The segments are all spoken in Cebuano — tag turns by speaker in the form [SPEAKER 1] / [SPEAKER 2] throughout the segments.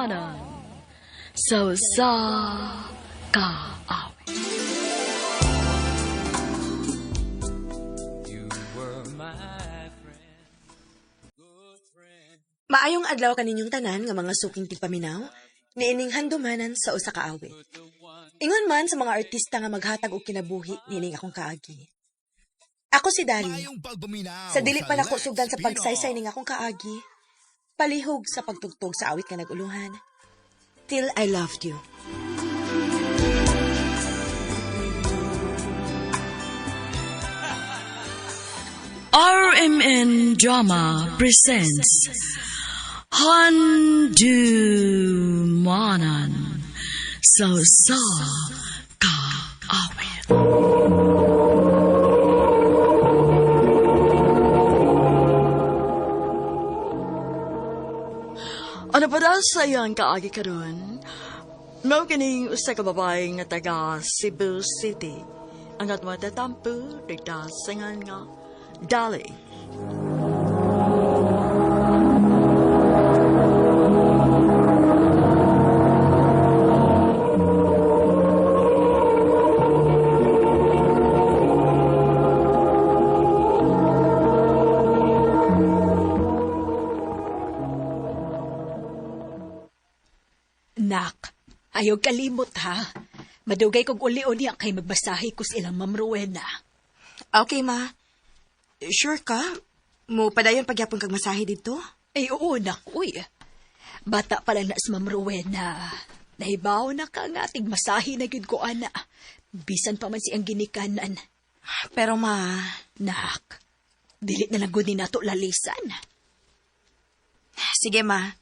[SPEAKER 1] Handumanan sa usa ka awit.
[SPEAKER 2] Maayong adlaw kaninyong tanan nga mga suking tigpaminaw, niining handumanan sa usa ka awit. Ingon man sa mga artista nga maghatag og kinabuhi niining akong kaagi. Ako si Dari. Sa dili pa nako sugdan sa pagsaysay ning akong kaagi, palihog sa pagtugtog sa awit nga naguluhan. Till I Loved You.
[SPEAKER 1] RMN Drama presents Handumanan sa usa ka awit. Ano pa daw sa iyang kaagi karon? Mao kining usa ka babae nga taga Cebu City. Ang atong tatampo nagdasingan nga Dali.
[SPEAKER 3] Nak, ayaw kalimot ha. Madugay kog uli-uli ang kay magbasahi ko sa ilang Ma'am Rowena.
[SPEAKER 2] Okay, ma. Sure ka? Mo padayon pagyapon kag masahe dito?
[SPEAKER 3] Ay, oo, nak, uy. Bata pa lang na si Ma'am Rowena. Nahibaw na ka nga, tigmasahi na gyud ko, ana. Bisan pa man siyang ginikanan.
[SPEAKER 2] Pero ma,
[SPEAKER 3] Nak, dili na lang gud ni nato lalisan.
[SPEAKER 2] sige ma.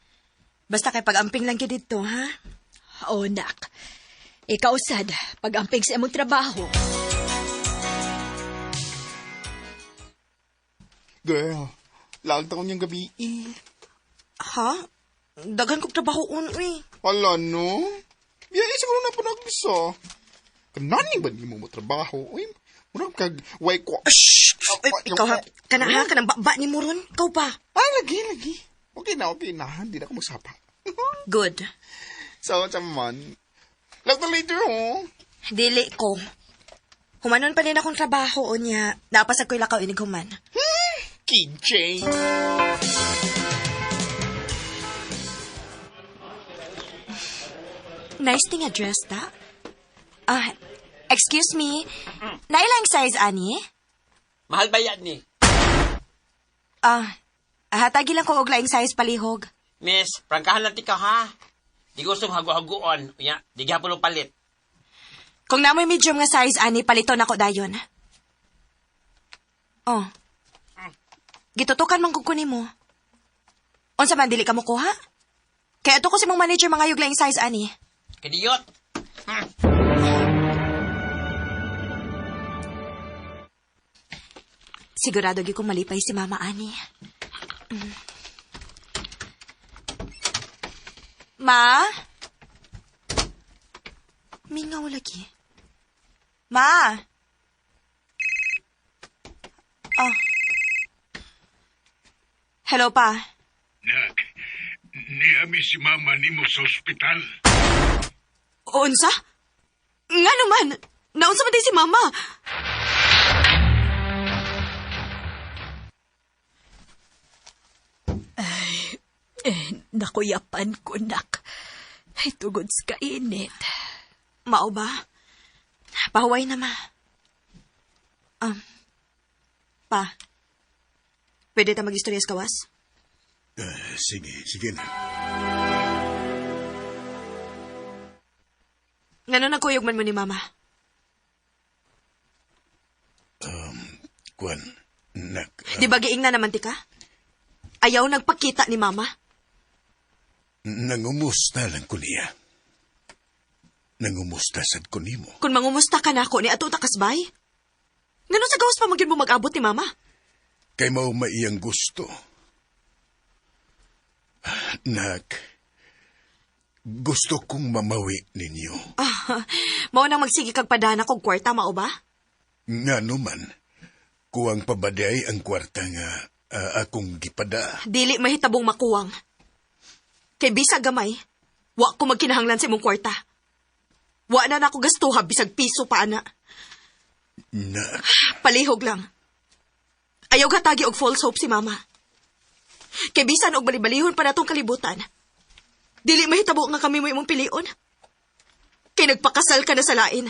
[SPEAKER 2] Basta kay pag-amping lang gyud dito, ha?
[SPEAKER 3] Oo, nak. Ikaw sad, pag-amping sa imong trabaho.
[SPEAKER 4] Girl, lag taon niyang gabi eh.
[SPEAKER 2] Ha? Daghan kog trabaho on, uy.
[SPEAKER 4] Hala, no? Biya, siguro na po nagbisa. Kanani ba ni mo mo trabaho? Uy, murag kag way ko.
[SPEAKER 2] Shh! Uy, ikaw ha? Kana ha? Kanang baba ni mo ron? Ikaw pa.
[SPEAKER 4] Ay, lagi, lagi. Okay na, okay na. Hindi na ako magsapa.
[SPEAKER 2] Good.
[SPEAKER 4] So, man. Lag na later, oh.
[SPEAKER 2] Dili ko. Humanon pa din akong trabaho o niya. Napasag ko'y lakaw inig human.
[SPEAKER 4] Keychain.
[SPEAKER 2] Nice thing address, ta? Ah, excuse me. Nailang size, ani?
[SPEAKER 5] Mahal ba yan ni?
[SPEAKER 2] Ah, hatagi lang ko og laing size palihog.
[SPEAKER 5] Miss, prangkahan lang ti ka ha. Di gusto hago-hagoon. Unya, di gihapon mo palit.
[SPEAKER 2] Kung namoy medium nga size, ani, paliton ako dayon. Oh. Gitutukan man kog kunin mo. Unsa man dili ka mo kuha? Kaya ato ko si mong manager mga laing size, ani.
[SPEAKER 5] Kadiyot.
[SPEAKER 2] Sigurado gyud kong malipay si Mama Ani. Ma? Mingaw lagi. Ma? Oh. Hello pa.
[SPEAKER 6] Nak, niami si mama nimo sa ospital.
[SPEAKER 2] Unsa? Nga naman! Naunsa man din si Mama?
[SPEAKER 3] Eh, nakuyapan ko, nak. Ay, tugod sa kainit.
[SPEAKER 2] Mao ba? Pahuway na, ma. Um, pa. Pwede ta mag-istorya sa kawas?
[SPEAKER 6] Sige, sige na.
[SPEAKER 2] Ngano nagkuyog man mo ni Mama?
[SPEAKER 6] Kwan, nak,
[SPEAKER 2] Di ba giing na naman ti ka? Ayaw nagpakita ni Mama?
[SPEAKER 6] nangumusta lang ko niya. Nangumusta sad ko nimo.
[SPEAKER 2] Kung mangumusta ka na ako ni ato takasbay? Ngano sa gawas pa magyud mo mag-abot ni Mama?
[SPEAKER 6] Kay mao maiyang gusto. Nak, gusto kong mamawi ninyo.
[SPEAKER 2] Ah, mao nang magsige kag padana kog kwarta mao ba?
[SPEAKER 6] Nga naman, kuwang pabaday ang kwarta nga akong gipada.
[SPEAKER 2] Dili mahitabong makuwang. Kay bisag gamay, Wa ko magkinahanglan sa imong kwarta. Wa na nako gastuha bisag piso pa ana.
[SPEAKER 6] Nak,
[SPEAKER 2] Palihog lang. Ayaw gatagi og false hope si mama. Kay bisan og balibalihon pa natong kalibutan. Dili mahitabo nga kami mo imong pilion. Kay nagpakasal ka na sa lain.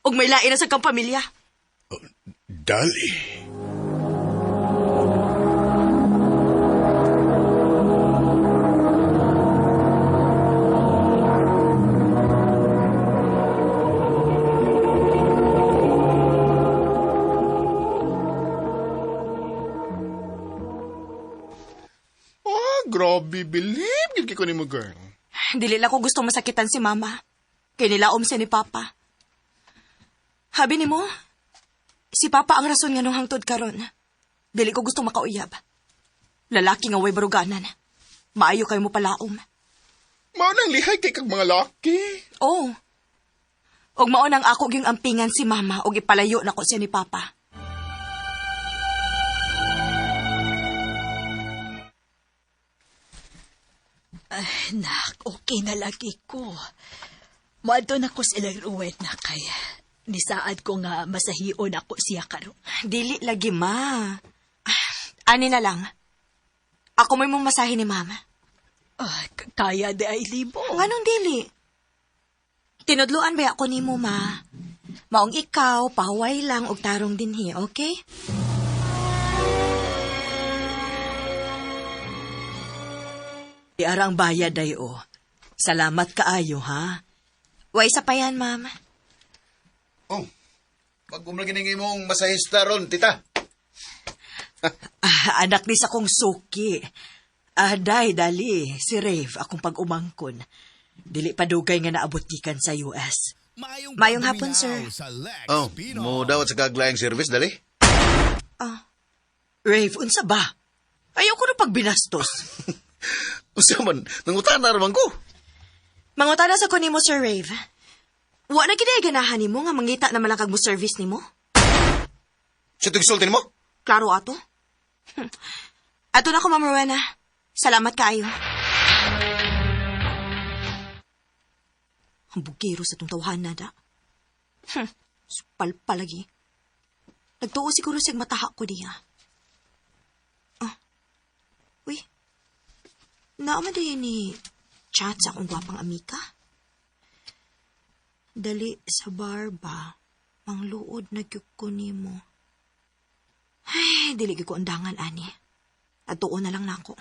[SPEAKER 2] Og may lain na sa kang pamilya.
[SPEAKER 6] Dali.
[SPEAKER 4] Ah, grabe, believe. Gid ko nimo, girl.
[SPEAKER 2] Dili lang ko gusto masakitan si mama. Kay nilaom siya ni papa. Habi nimo, si papa ang rason nga nung hangtod karon. Dili ko gusto makauyab. Lalaki nga way baruganan. Maayo kayo mo palaom.
[SPEAKER 4] Mao nang lihay kay kag mga laki.
[SPEAKER 2] Oo. Og mao nang ako gyung ampingan si mama og ipalayo nako siya ni papa.
[SPEAKER 3] Ay, nak, okay na lagi ko. Moadto na ko sa ilang Rowena kay nisaad ko nga masahion ako siya karon.
[SPEAKER 2] Dili lagi ma. Ah, ani na lang. Ako may mong masahe ni mama.
[SPEAKER 3] Ah, kaya di ay libo.
[SPEAKER 2] Nganong dili? Tinudluan ba ako nimo ma? Maong ikaw, pahuway lang og tarong dinhi, okay?
[SPEAKER 1] Iara ang bayad ay o. Salamat kaayo, ha?
[SPEAKER 2] Way sa pa yan, ma'am.
[SPEAKER 7] Oh, pag umlagi ng imong masahista ron, tita.
[SPEAKER 1] Ah, anak ni sa kong suki. Ah, day, dali. Si Rave, akong pag-umangkon. Dili pa dugay nga naabot gikan sa US.
[SPEAKER 2] Maayong hapon, sir.
[SPEAKER 7] Oh, mo dawat sa kaglayang service, dali.
[SPEAKER 1] Rave, unsa ba? Ayaw ko na pagbinastos.
[SPEAKER 7] Usa man, nangutan na raman ko.
[SPEAKER 2] Mangutana sa ko nimo, Sir Rave. Wa na gid ganahan nimo nga mangita na man lang kag mo service nimo?
[SPEAKER 7] Sa tigsultin mo?
[SPEAKER 2] Klaro ato. Ato na ko, Ma'am Rowena. Salamat kaayo. Ang bugero sa itong tawhana da. Supal palagi. Nagtuo siguro siyang mataha ko niya. Ah. Uy. Naama din ni chat sa akong gwapang amika. Dali sa barba. Mangluod na gyud ko nimo. Ay, dili gyud ko undangan ani. Atuon na lang nako.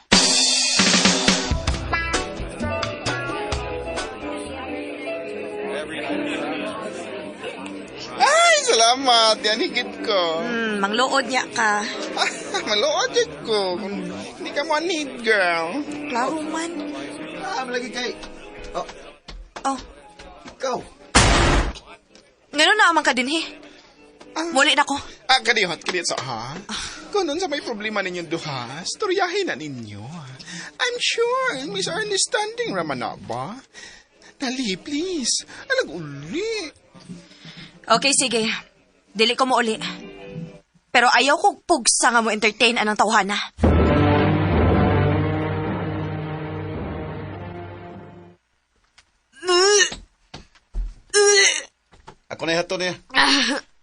[SPEAKER 4] Ay, salamat. Yan higit ko.
[SPEAKER 2] Mangluod niya ka.
[SPEAKER 4] Maluod jud ko. Hindi ka mo need, girl.
[SPEAKER 2] Klaro man.
[SPEAKER 7] Ah, lagi kay. Oh,
[SPEAKER 2] Oh,
[SPEAKER 7] ikaw.
[SPEAKER 2] ngano na amang ka dinhi? Muli na ko.
[SPEAKER 4] Ah, kadihot, kadihot sa ha? Kung nun sa may problema ninyong duha, storyahin na ninyo. I'm sure, misunderstanding raman na ba? Dali, please. Alag uli.
[SPEAKER 2] Okay, sige. Dili ko mo uli. Pero ayaw kong pugsa nga mo entertain anang tawhana.
[SPEAKER 7] Ako na ihato niya.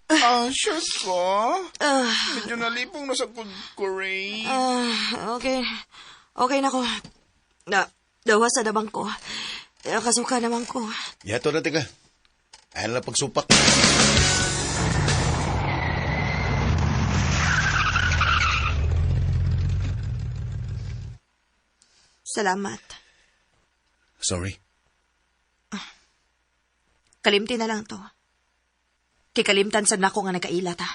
[SPEAKER 4] Ah, sure ko. Medyo nalipong na sa good ko, Ray.
[SPEAKER 2] Ah, okay. Okay na ko. Na, dawa sa dabang ko. Kasuka naman ko.
[SPEAKER 7] Ihato na, tika. Ayaw na pagsupak.
[SPEAKER 2] Salamat.
[SPEAKER 6] Sorry.
[SPEAKER 2] Kalimti na lang to. Kikalimtan sad nako nga nagkaila ta.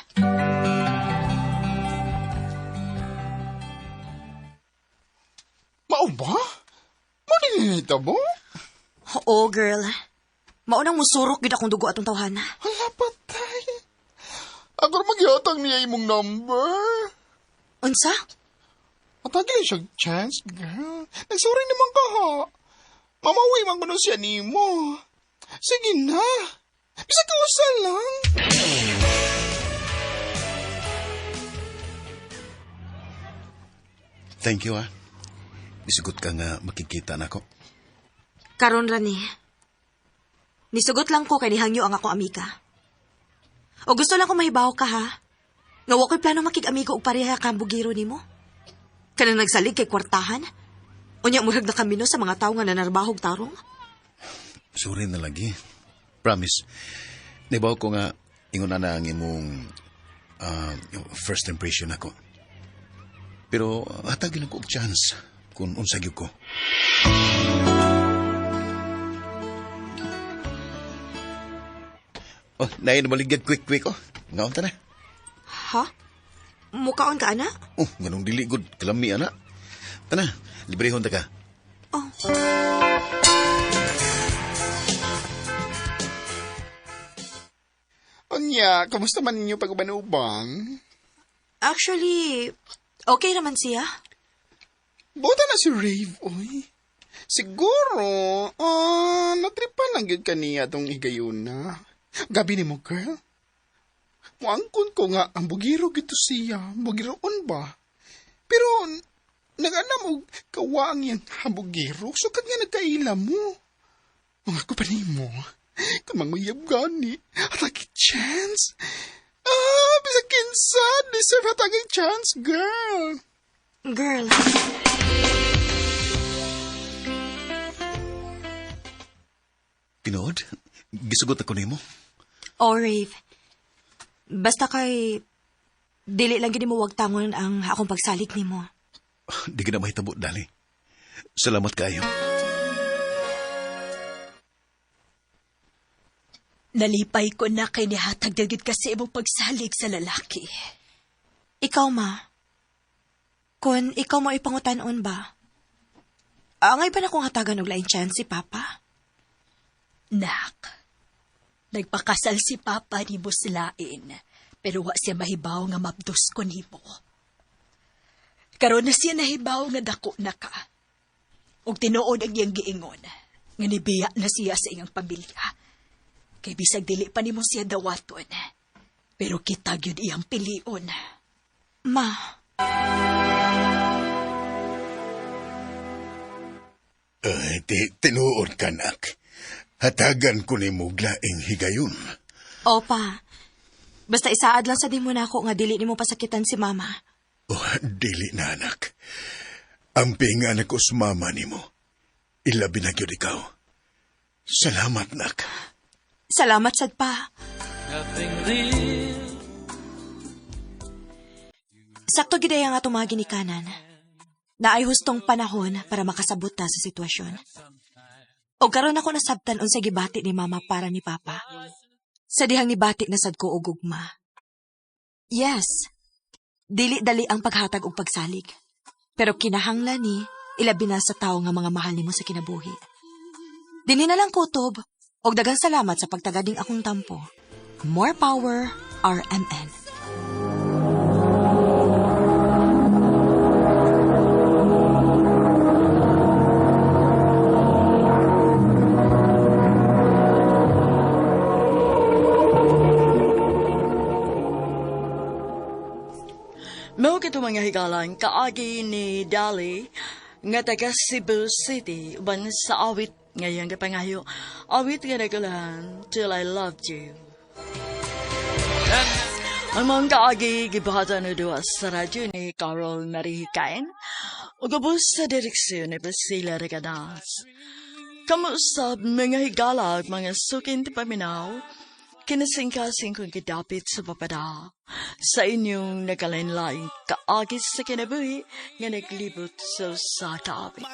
[SPEAKER 4] Mao ba? Mao din ba?
[SPEAKER 2] Oo, girl. Maunang musurok gid akong dugo atong tawhana.
[SPEAKER 4] Hala, patay. Ako na magyatang niya imong number.
[SPEAKER 2] Unsa?
[SPEAKER 4] Matagi siya chance, girl. Nagsorry naman ka, ha? Mamawi man ko na siya nimo. Sige na. Bisa ka usa lang.
[SPEAKER 6] Thank you, ah. Isugot ka nga makikita na ako.
[SPEAKER 2] Karon ra ni. Nisugot lang ko kay nihangyo ang akong amiga. O gusto lang ko mahibaw ka ha. Nga wa ko'y plano makig-amigo og pareha ka bugiro nimo. Kanang nagsalig kay kwartahan. Unya murag na kamino sa mga tawo nga nanarbahog tarong.
[SPEAKER 7] Sorry na lagi. Promise. Nibaw ko nga, ingon na na ang imong first impression ako. Pero hatagin ako og chance kung unsa gyud ko. Oh, naay nabaligyag quick-quick oh. Ngaon ta na.
[SPEAKER 2] Ha? Mukaon ka ana?
[SPEAKER 7] Oh, ganong dili gud kalami ana. Tana, librehon ta ka.
[SPEAKER 2] Oh.
[SPEAKER 4] Unya, kamusta man ninyo pag-uban-uban?
[SPEAKER 2] Actually, okay naman siya.
[SPEAKER 4] Buta na si Rave, oy. Siguro, natripan lang yun kaniya tong higayuna. Gabi ni mo, girl. Muangkon ko nga, ang bugiro gito siya. Bugiroon ba? Pero, nag-anam og kawaang yan hambugiro. Sukat nga nagkaila mo. Mga ko pa nimo. Kung manguyab gani, hatagi chance. Ah, bisa kinsa, deserve hatagi chance, girl.
[SPEAKER 2] Girl.
[SPEAKER 7] Tinuod? Gisugot ako nimo.
[SPEAKER 2] Oh, Rave. Basta kay dili lang gid mo wagtangon ang akong pagsalig nimo.
[SPEAKER 7] Di ka na mahitabo, dali. Salamat kaayo.
[SPEAKER 3] Nalipay ko na kay nihatag dagit kasi imong pagsalig sa lalaki.
[SPEAKER 2] Ikaw, ma. Kung ikaw mo ipangutanon ba? Angay pa na kung hatagan og lain chance si Papa?
[SPEAKER 3] Nak, nagpakasal si Papa ni Buslain, pero wa siya mahibaw nga mabdos ko nimo. Karon na siya nahibaw nga dako na ka. Og tinuod ang iyang giingon, nga nibiya na siya sa iyang pamilya. Kay bisag dili pa nimo siya dawaton, pero kita gyud iyang pilion.
[SPEAKER 2] Ma.
[SPEAKER 6] Ay, tinuod ka, nak. Hatagan ko ni mo laing higayon.
[SPEAKER 2] Opa. Basta isaad lang sa di mo na ako nga dili nimo pasakitan si Mama.
[SPEAKER 6] Oh, dili na, anak. Ang pinga na ko sa mama nimo. Ilabi na gyud ikaw. Salamat, nak.
[SPEAKER 2] Salamat sad pa. Sakto gidaya nga itong mga ginikanan. Naay hustong panahon para makasabot ta sa sitwasyon. O karon ako nasabtan unsa gibati ni Mama para ni Papa. Sa dihang nibati na sad ko og gugma. Yes, dili-dali ang paghatag og pagsalig. Pero kinahanglan ni ilabi na sa tawo nga mga mahal nimo sa kinabuhi. Dinhi na lang kutob og daghang salamat sa pagtagading akong tampo. More power, RMN.
[SPEAKER 1] Mao kito mga higalan, kaagi ni Dali, nga taga Cebu City, uban sa awit ngayong gipangayo. Awit nga nagulahan, Till I Loved You. Ang mga kaagi gibuhatan na duwa sa radyo ni Carol Marie Hikain, ug ubos sa direksyon ni Priscilla Regadas. Kamusab mga higala ug mga sukin ti paminaw, kinasingkasing kong gidapit sa papada sa inyong nagkalain-laing kaagi sa kinabuhi nga naglibot sa usa ka awit.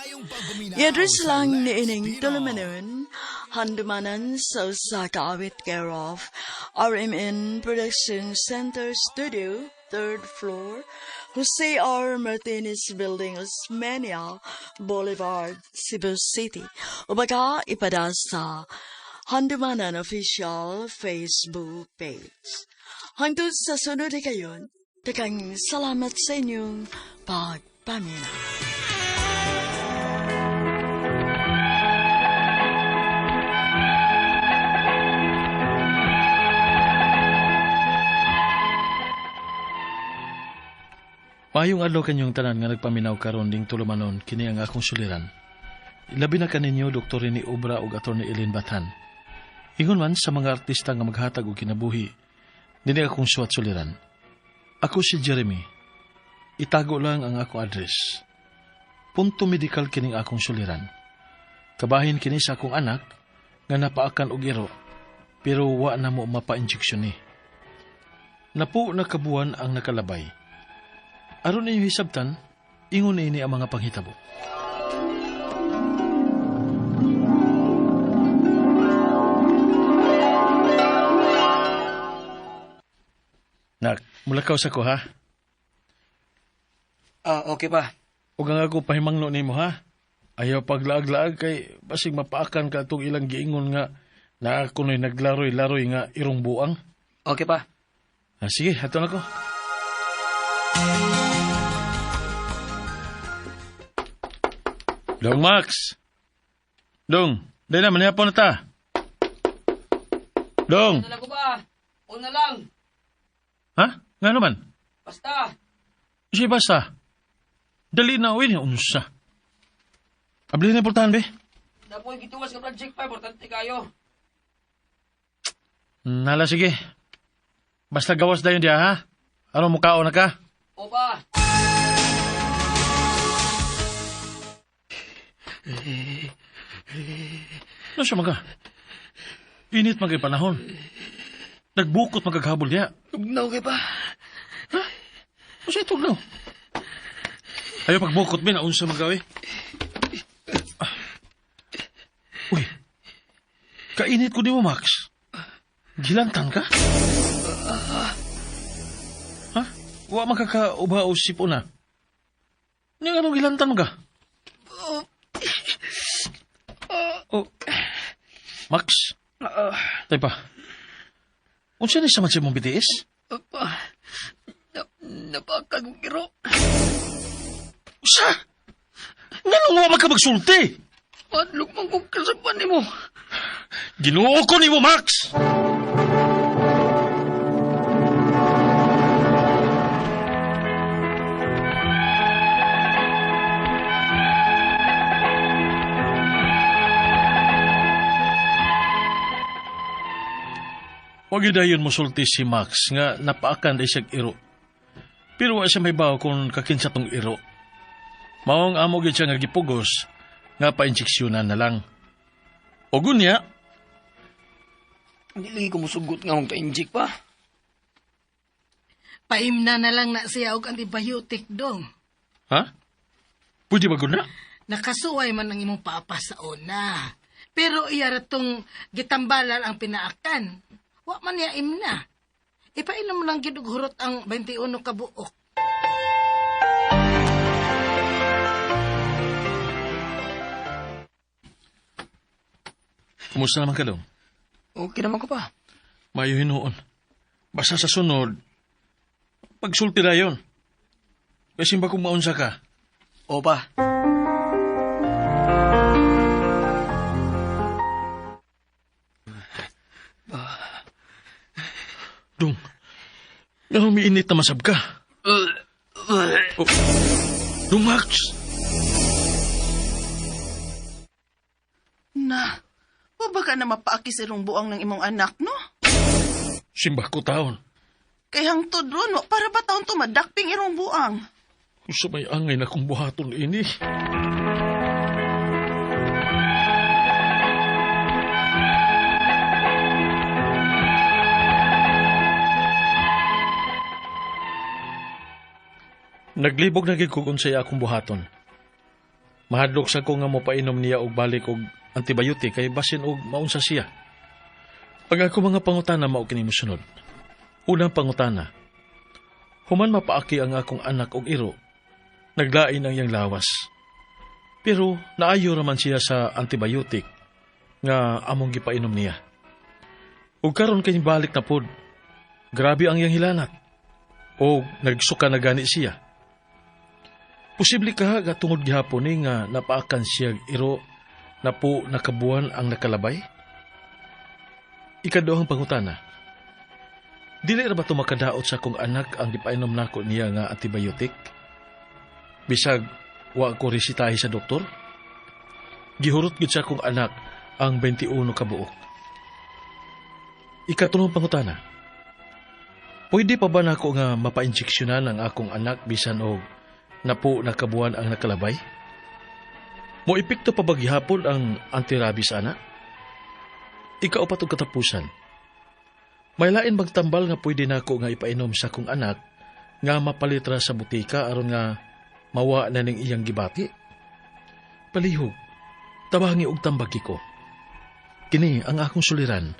[SPEAKER 1] I-address lang ni ining tulumanon, handumanan sa usa ka awit care of RMN Production Center Studio, 3rd floor, Jose R. Martinez Building, Osmeña Boulevard, Cebu City. O baka ipada sa Handumanan Official Facebook page. Hangtod sa sunod kayon, daghang salamat sa inyong pagpaminaw.
[SPEAKER 8] Maayong adlaw kanyong tanan nga nagpaminaw karon ding tulumanon kini ang akong suliran. Labi na kaninyo Dr. Rene Obra ug Atty. Ellen Bathan. Ingon man sa mga artista nga maghatag og kinabuhi, dinhi akong suwat suliran. Ako si Jeremy. Itago lang ang akong address. Punto medical kining akong suliran. Kabahin kini sa akong anak nga napaakan og iro, pero wa na mo mapa-injection ni. Napo na kabuan ang nakalabay. Aron ninyo hisabtan, ingon ini ang mga panghitabo. Nak, mulakaw sa ko ha?
[SPEAKER 5] Okay pa.
[SPEAKER 8] Ug ang ako pahimangno nimo ha? Ayaw paglaag-laag kay basig mapaakan ka atong ilang giingon nga naa kuno'y naglaroy-laroy nga irong buang.
[SPEAKER 5] Okay pa.
[SPEAKER 8] Sige, ato na ko. Dong Max. Dong, dahil na, manihapon na ta. Dong.
[SPEAKER 5] Una lang ko ba? Una lang.
[SPEAKER 8] Ha? Nga naman?
[SPEAKER 5] Basta.
[SPEAKER 8] Siya basta. Dali na, uwi niya, unsa. Abli na importante, be.
[SPEAKER 5] Napoy gituwas ka project pa, importante kayo.
[SPEAKER 8] Nala, sige. Basta gawas dayon diya, ha? Ano mukhaon na ka?
[SPEAKER 5] Opa.
[SPEAKER 8] Ano siya maga? Init magay panahon. Nagbukot magaghabol diya.
[SPEAKER 5] Tugnaw kay pa.
[SPEAKER 8] Ha? Ano siya tugnaw? Ayaw pagbukot, be, naunsa magawi. Uy, kainit ko di mo, Max. Gilantan ka? Ha? Wa makakauba o sipo na. Nga anong gilantan mo ka? Oh. Max? Tay pa. Unsa ni sa man sa imong BTS?
[SPEAKER 5] Napakag og iro.
[SPEAKER 8] Usa? Nganong wa man ka magsulti?
[SPEAKER 5] Madlok man kong kasapan nimo.
[SPEAKER 8] Ginoo ko nimo, Max! Wag yun dayon mosulti si Max nga napaakan day siyag iro. Pero wa siya may bawo kung kakinsa tong iro. Maong amo gyud siya nga gipugos nga pa-injeksyonan na lang. O gunya,
[SPEAKER 5] Hindi lagi ko musugot nga magpa-inject pa.
[SPEAKER 9] Paimna na lang na siya og antibiotic dong.
[SPEAKER 8] Ha? Pwede ba gud na?
[SPEAKER 9] Nakasuway man ang imong papa sa una. Pero iya ra tong gitambalan ang pinaakan. Wa man niya imna. Ipainom lang gid og hurot ang 21 ka buok.
[SPEAKER 8] Kumusta naman ka dong?
[SPEAKER 5] Okay naman ko pa.
[SPEAKER 8] Mayo hinuon. Basta sa sunod, pagsulti na yun. Kasi ba kung maunsa ka?
[SPEAKER 5] O pa.
[SPEAKER 8] Dong, nga umiinit na masab ka. Oh. Dong Max!
[SPEAKER 10] Na, wa ba ka na mapaaki sa irong buang ng imong anak, no?
[SPEAKER 8] Simbah ko taon.
[SPEAKER 10] Kay hangtod ron, wa para ba taon to madakping irong buang?
[SPEAKER 8] Sa may angay na kong buhaton ini. Naglibog na gid ko kung unsay akong buhaton. Mahadlok sa ko nga mopainom niya og balik og antibiotic kay basin og maunsa siya. Ang ako mga pangutana mao kini mosunod. Unang pangutana. Human mapaaki ang akong anak og iro, naglain ang iyang lawas. Pero naayo raman siya sa antibiotic nga among gipainom niya. Ug karon kay balik na pod. Grabe ang iyang hilanat. O nagsuka na gani siya. Posible ka nga tungod gihapon ni nga napaakan siya iro na po nakabuan ang nakalabay? Ikaduhang pangutana. Dili ra ba ito makadaot sa akong anak ang gipainom nako niya nga antibiotic? Bisag wa ko resitahe sa doktor? Gihurot gid sa akong anak ang 21 ka buok. Ikatulong pangutana. Pwede pa ba nako nga mapa-injeksyonan ang akong anak bisan og napo na kabuan ang nakalabay? Mo epekto pa ba gihapon ang anti-rabies ana? Ikaupat og katapusan. May lain bang tambal nga pwede nako nga ipainom sa akong anak nga mapalitra sa butika aron nga mawa na ning iyang gibati? Palihog, tabangi og tambagi ko. Kini ang akong suliran,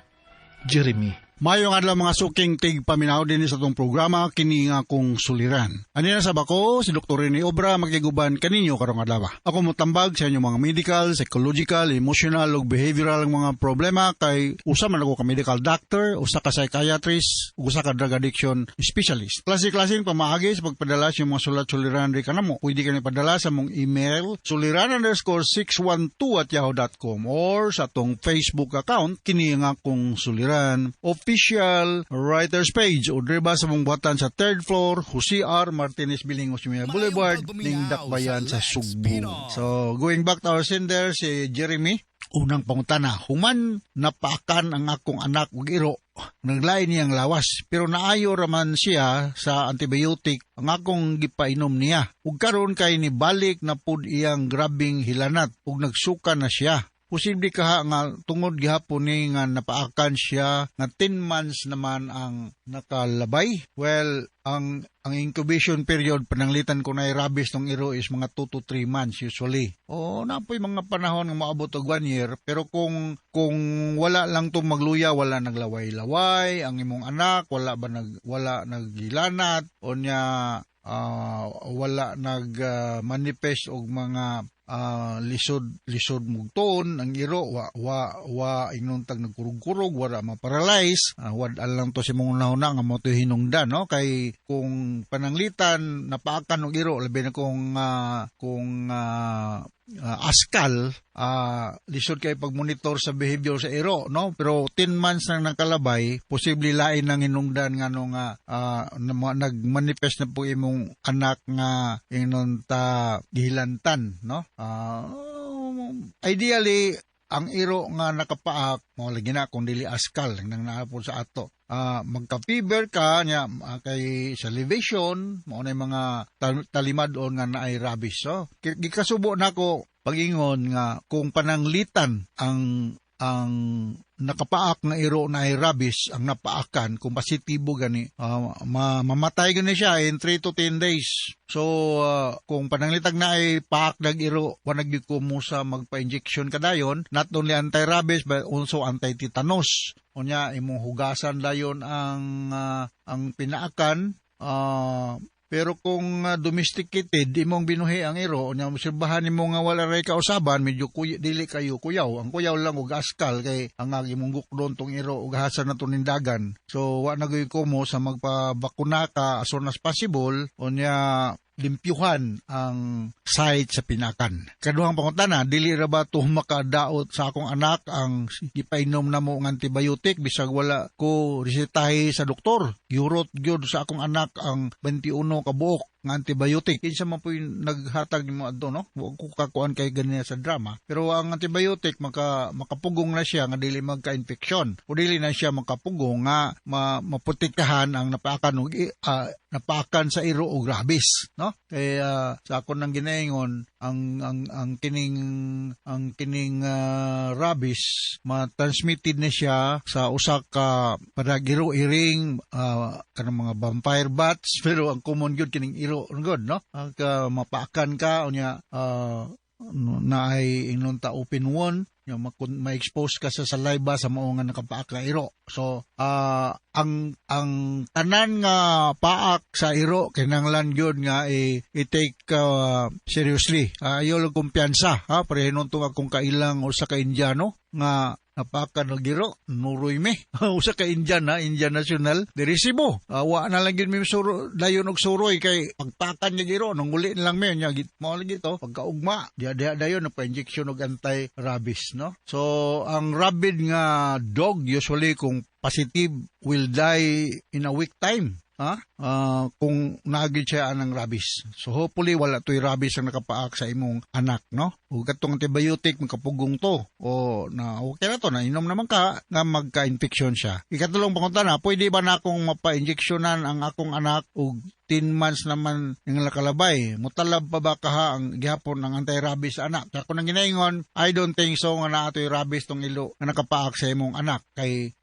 [SPEAKER 8] Jeremy.
[SPEAKER 11] Mayong adlaw, mga suking tig paminaw din sa atong programa kini nga akong suliran. Ani na sa bako si Dr. Rene Obra makiguban kaninyo karong adlaw. Ako motambag sa inyong mga medical, psychological, emotional ug behavioral ang mga problema kay usa man ako ka medical doctor, usa ka psychiatrist, ug usa ka drug addiction specialist. Klase-klaseng pamaagi sa pagpadala sa inyong mga sulat suliran ri kanamo. Pwede ka ni padala sa mong email suliran_612@yahoo.com or sa atong Facebook account kini nga akong suliran official writers page o driba sa mong buhatan sa third floor, Jose R. Martinez Building, Osmeña Boulevard, ning Dakbayan sa Sugbo. So going back to our sender, si Jeremy, unang pangutana: "Human napaakan ang akong anak og iro, naglain niyang lawas pero naayo raman siya sa antibiotic ang akong gipainom niya. Ug karon kay nibalik na pud iyang grabing hilanat ug nagsuka na siya. Posible kaha nga tungod gihapon ni nga napaakan siya nga 10 months naman ang nakalabay?" Well, ang incubation period pananglitan ko na rabies tong iro is mga 2 to 3 months usually. O napoy mga panahon nga moabot og 1 year, pero kung wala lang tong magluya, wala naglaway-laway ang imong anak, wala ba nag wala naghilanat o nya wala nag manifest og mga lisod lisod mugtuon ang iro, wa wa wa ingnon tag nagkurog-kurog, wala ma-paralyze, wad lang to si mong unahuna nga mo to hinungdan, no? Kay kung pananglitan napaakan og iro, labi na kung askal, lisod kay pagmonitor sa behavior sa iro, no? Pero 10 months nang nakalabay, posible lain nang hinungdan nga no nga nagmanifest na po imong anak nga ingnon ta gihilantan, no? Ideally ang iro nga nakapaak mo lagi na kung dili askal nang naapod sa ato. Magka-fever ka nya kay salivation mao na yung mga talimad-on nga naay rabies. So gikasubo nako pag-ingon nga kung pananglitan ang nakapaak nga iro na ay rabies ang napaakan, kung positibo gani, mamatay gani siya in 3 to 10 days. So kung pananglitag na ay paak nag iro, wa gyud ko mo sa magpa-injection kadayon, not only anti-rabies but also anti-tetanus. Unya imong hugasan dayon ang pinaakan. Pero kung domesticated imong binuhi ang iro, unya obserbahan nimo nga wala ray kausaban, medyo dili kayo kuyaw. Ang kuyaw lang og askal kay ang imong gukdon tong iro ug hasan na nindagan. So wa na gyud ko mo sa magpabakuna ka as soon as possible, unya limpyuhan ang site sa pinakan. Kaduhang pangutana: "Dili ra ba to makadaot sa akong anak ang gipainom namo ng antibiotic bisag wala ko resetahe sa doktor? Gihurot gyud sa akong anak ang 21 ka buok nga antibiotic." Kinsa man po yung naghatag nimo adto, no? Wa ko kakuan kay ganina sa drama. Pero ang antibiotic makapugong na siya nga dili magka-infection. O dili na siya makapugong nga maprotektahan ang napaakan og napaakan sa iro og rabies, no? Kaya sa akon nang ginaingon ang kining rabies ma-transmitted na siya sa usa ka paragiro iring, kanang mga vampire bats, pero ang common gyud kining iro gud, no? Ang mapaakan ka unya na ay ingnon ta open wound yung ma-expose ka sa saliva sa mao nga nakapaak nga iro. So ang tanan nga paak sa iro kinahanglan gyud nga i-take seriously. Ayo lang kumpiyansa ha, pareho tong akong kailang usa ka Indiano nga napakan og iro, nuroy mi. Usa ka Indian ha, Indian national, diri Cebu. Wa na lang gyud mi suro, dayon og suroy kay pagpakan niya giro, nung uli na lang mi nya mao lagi to pagkaugma. Diha diha dayon nagpa-injection og anti-rabies, no? So ang rabid nga dog usually kung positive will die in a week time. Ha? Kung naagi siya anang rabies. So hopefully wala to'y rabies ang nakapaak sa imong anak, no? Ug katong antibiotic makapugong to o na okay na to, nainom naman ka nga magka-infection siya. Ikatulong pangutana, pwede ba na akong mapa-injeksyonan ang akong anak og 10 months naman ng nakalabay? Mutalab pa ba kaha ang gihapon ang anti-rabies anak? Sa ako nang ginaingon, I don't think so nga naa to'y rabies tong ilo nga nakapaak sa imong anak kay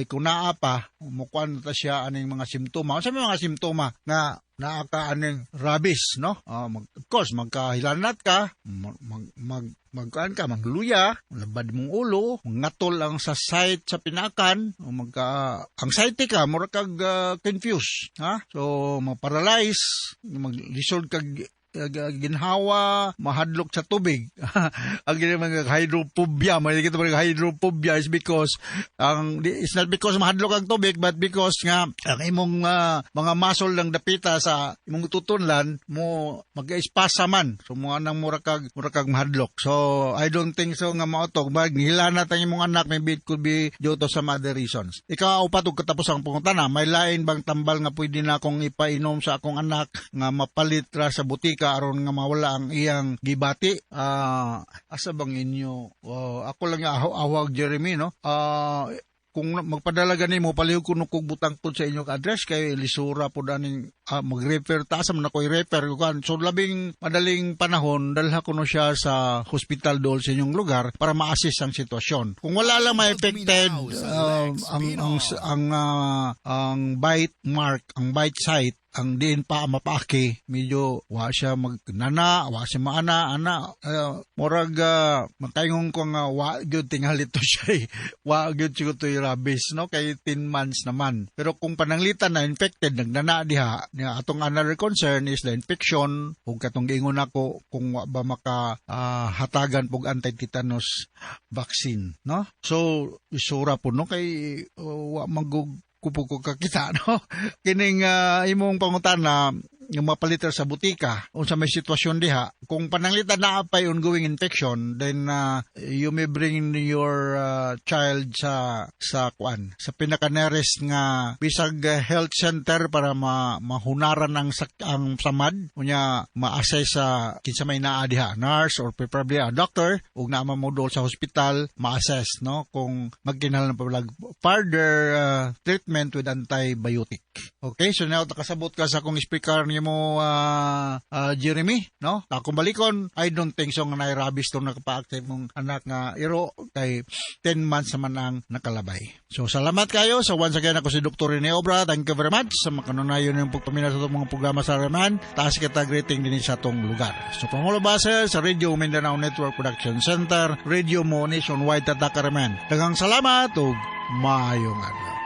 [SPEAKER 11] kung naa pa, mukuan ta siya aning mga simptoma. Unsa may mga simptoma nga naa ka aning rabies, no? Of course, magkahilanat ka, mag, mag, mag magkaan ka, magluya, labad mong ulo, ngatol ang sa site sa pinakan, o magka anxiety ka, mura kag confused, ha? So ma-paralyze, maglisod kag ginhawa, mahadlok sa tubig. Ang gina mga hydrophobia, may kita mga hydrophobia is because ang it's not because mahadlok ang tubig, but because nga ang imong mga muscle lang dapita sa imong tutunlan mo mag-espasa man. So mo nang mura kag mahadlok. So I don't think so nga mao to. Mag hilanat ang imong anak, maybe it could be due to some other reasons. Ikaw upat ug katapos ang pangutana, may lain bang tambal nga pwede na akong ipainom sa akong anak nga mapalit ra sa butika aron nga mawala ang iyang gibati? Asa bang inyo? Oh, ako lang nga awag Jeremy, no? Kung magpadala gani mo, palihog kuno kog butang pud sa inyong address kay lisura pud aning mag-refer ta, asa man ako i-refer kan. So labing madaling panahon, dalha kuno siya sa hospital dool sa inyong lugar para ma-assess ang sitwasyon. Kung wala lang ma-affected ang bite mark, ang bite site, ang diin pa mapaaki, medyo wa siya magnana, wa siya maana ana, murag makaingon ko nga wa gyud tingali to siya eh. Wa gyud siguro to rabies, no, kay 10 months naman. Pero kung pananglitan na infected, nagnana diha niya, atong another concern is the infection ug katong giingon nako kung wa ba maka hatagan pog anti-tetanus vaccine, no? So isura po, no, kay wa magug kupo ko kakita, no, kining imong pangutana nga mapaliter sa butika, unsa may sitwasyon diha. Kung pananglitan naa pay ongoing infection, then you may bring your child sa kuan, sa pinaka nearest nga bisag health center para mahunaran ang samad, unya ma-assess sa kinsa may naa diha, nurse or preferably a doctor, ug naa mo dool sa hospital, ma-assess, no, kung magkinahanglan pa lag further treatment with antibiotic. Okay, so now nakasabot ka sa akong speaker nimo, Jeremy, no? Akong balikon, I don't think so nga naay rabies tong nakapaak mong anak nga iro kay 10 months naman ang nakalabay. So salamat kayo. So once again, ako si Dr. Rene Obra. Thank you very much sa makanunayon yung pagpaminaw sa atong mga programa sa Reman. Taas kita greeting din sa atong lugar. So from all of us here sa Radio Mindanao Network Production Center, Radio Mo Nationwide Tatak Reman. Daghang salamat ug maayong adlaw.